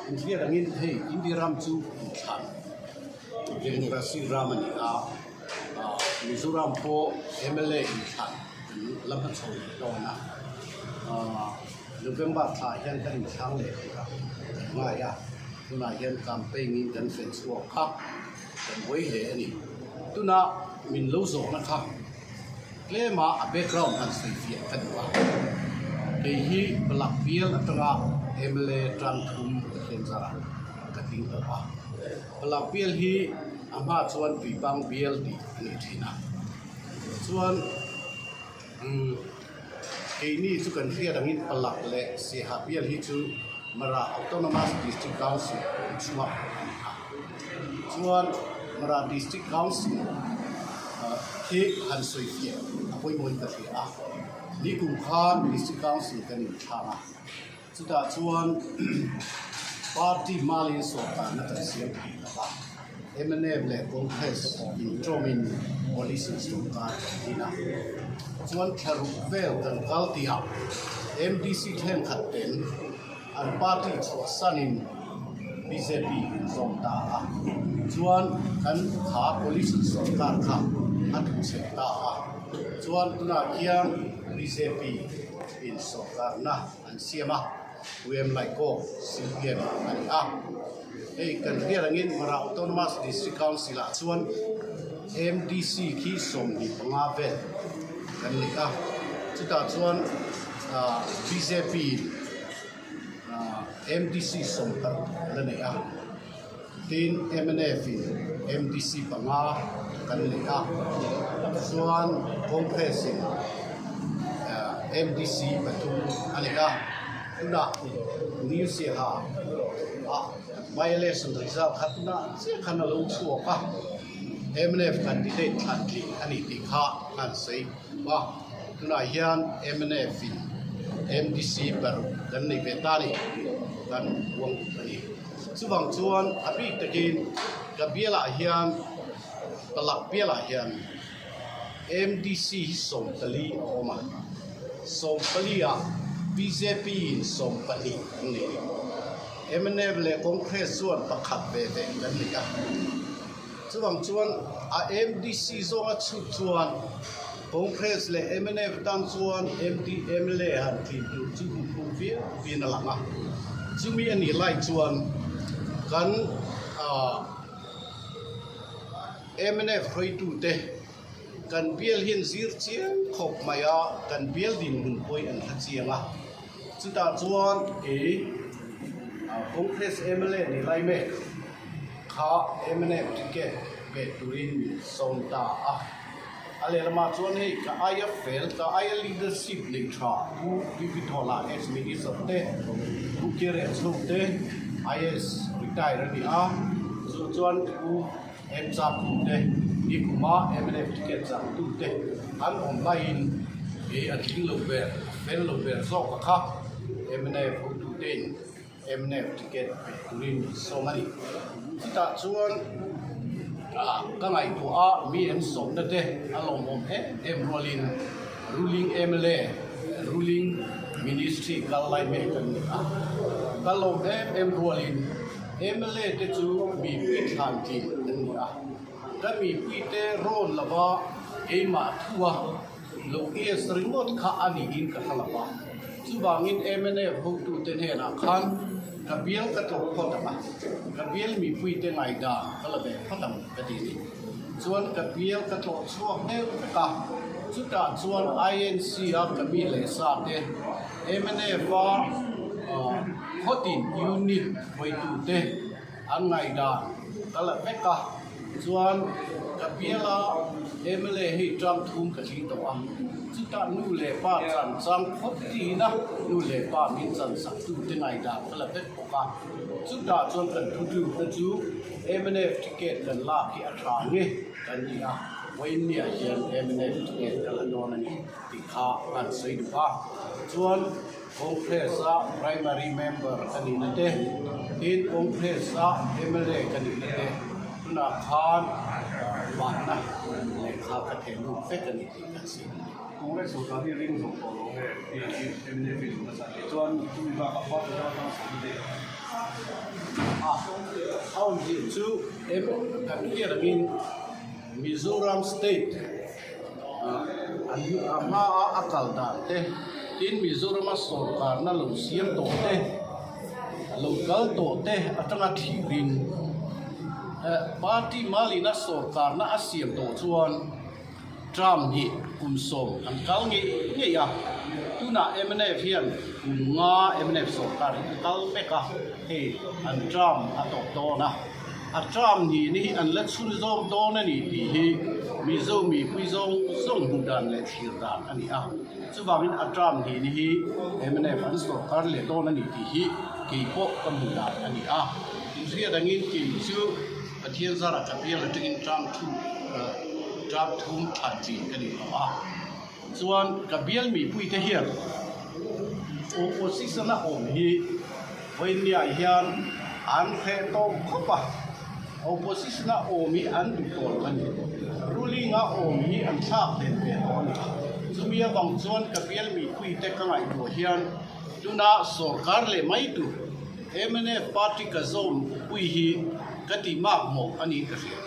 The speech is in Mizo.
Inhriat angin hei India ram chu inthlan democracy ram a ni a, Mizoram pawh mla inthlan kan la hmachhawn leh dawn a, November thla hian kan inthlang leh tur a kan ngai a, tunah hian campaign in kan fel chhuak kha kan buai hle a ni. Tuna min lo zawhna kha. Tlema a background han sawi fiah ka duh a, kei hi Palak bial atanga mla tan thum Pathian zarah ka tling tawh a. Palak bial hi a hma chuan Tuipang bial tih a ni thin a, chuan umm keini chu kan hriat angin Palak leh Siaha bial hi chu Mara Autonomous District Council chhuak a ni a. Chuan Mara District Council hi han sawi fiah a pawimawhin ka hria a. Nikum khan District Council kan inthlang a, chutah chuan party hmalin sawrkarna kan siam thei lo va. Mnf leh Congress intawmin coalition sawrkar kan din a. Chuan thla ruk vel kan kal tihah MDC thenkhat ten an party chhuahsanin bjp inzawm ta a. Chuan kan kha coalition sawrkar kha a thuchhe ta a. Chuan tunah khian bjp in sawrkarna an siam a. UM Laiko CPM a ni a. Hei kan hriat angin Mara Autonomous District Council ah chuan MDC khi 25 vel kan ni a. Chutah chuan bjp in MDC 16 la nei a. Tin mnf in MDC panga kan nei a. Chuan Congress in MDC pathum a nei a. Tunah New Siaha ah by election result kha tunah chiah khan a lo chhuak a. Mnf candidate thlan tling a ni tih kha an sawi a. Tunah hian mnf in MDC paruk kan nei ve ta a ni tih kan uang duh a ni. Chuvang chuan a bik takin ka bialah hian Palak bialah hian MDC hi 14 a awm a, 14 ah bjp in 12 an nei. Mnf leh Congress chuan pakhat ve ve kan nei a. Chuvang chuan a MDC zawnga chhut chuan Congress leh mnf tan chuan MD mla han thin tur chu hun hung viau viin a lang a. Chumi a nih lai chuan kan mnf hruaitute kan bial hian zir chiang khawp mai a, kan bial dinhmun pawhin an hla chiang a. Chutah chuan kei Congress mla ni lai mek kha mnf ticket pe turin min sawm ta a. A lehlamah chuan hei ka aia fel, ka aia leadership nei tha Pu VP Thawla ex minister te, Pu Kiria Chho te IAS retire a ni a, chu chuan Pu M Chaptu te nikuma mnf ticket changtu te an awm laiin kei a tling lo ber, a fel lo ber zawk a kha mnf hotutein mnf ticket pe turin min sawm a ni. Chutah chuan ka ngaihtuah a, mi an sawmna te a lawmawm em em rualin ruling mla, ruling ministry kal lai mek an ni a. Ka lawm em em rualin mla te chu mipui thlan tlin an ni a. Ka mipui te rawn lova keimah thua Lo case ringawt kha a niin ka hre lo a, chuvangin mnf hotute hnenah khan ka bial ka tlawh phawt ang a, ka bial mipuite ngaihdan ka la ve phawt ang ka ti a ni. Chuan ka bial ka tlawh chhuak deuh vek a, chutah chuan INC a ka mi leh sa te, mnf a khawtin unit hruaitute an ngaihdan ka la vek a. Chuan ka biala mla hei tang thum ka tling tawh a, chutah nu leh pa chan chang phawt tiin a nu leh pa min chan sak tu te ngaihdan ka la vek bawk a, chutah chuan kan thu tluk te chu mnf ticket kan lak hi a tha nge kan ti a, vawiinniah hian mnf ticket ka la dawn a ni tih kha an sawi duh a, chuan Congress-a primary member ka nihna te, tin Congress-a mla ka nihna te tunah khan vanna lehkha ka theh lut vek a ni tih kan sawi a ni. Congress sorkar hi ring zawk tawh lo nge tih mnf in nasa tih chuan chumi bakah party hrang hrang sawi daih a. Awmzia chu kan hriat angin Mizoram state a hmaa a kal dan te, tin Mizorama sawrkarna lo siam tawh te, lo kal tawh te atanga thlirin party malina sawrkarna a siam tawh chuan Term hi kum sawm an kal ngei ngei a, tunah mnf hian kum nga mnf sawrkar hi a kal vek a, hei an term a tawp dawn a, a term nihna hi an la chhun zawm dawn a ni tih hi Mizo mipui zawng zawng hmuh dan leh thlir dan a ni a, chuvangin a term nihna hi mnf an sawrkar leh dawn a ni tih hi kei pawh ka hmuh dan a ni a, inhriat angin kei chu. Pathian zarah ka bial atangin term thu term thum thlan chin ka ni tawh a, chuan ka bial mipuite hian opposition a awm hi vawiinniah hian an hreh tawh khawp a, opposition a awm hi an duh tawh lo a ni, ruling a awm hi an thlak hlel ve tawh a ni, chumi avang chuan ka bial mipuite ka ngaihtuah hian tuna sawrkar leh mai tur. Mnf party ka zawm pui hi ka tih mak mawh a niin ka hria.